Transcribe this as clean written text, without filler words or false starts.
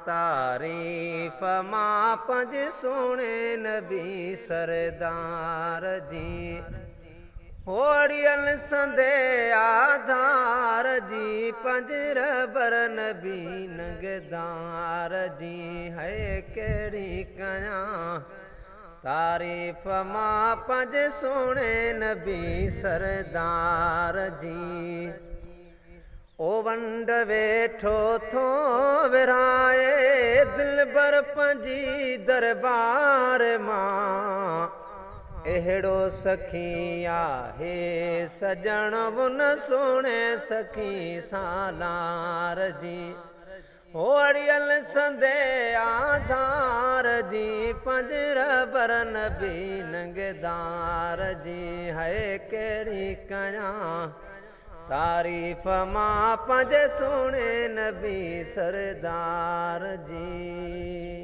تعريف مان پنهنجي سهڻي نبي سردار جي. هوڙيل سندي آڌار جي پنهنجي رهبر نبي ننگدار جي. هي ڪهڙي ڪيان تعريف مان پنهنجي سهڻي نبي سردار جي. او ونڊ ويٺو ٿو ورهائي دلبر پنهنجي دربار مان. اهڙو سخي آهي سڄڻ ان سهڻي سخي سالار جي. هو اڙيل سندي آڌار جي پنهنجي رهبر نبي ننگدار جي. هي ڪهڙي ڪيان تعريف مان پنهنجي سهڻي نبي سردار جي.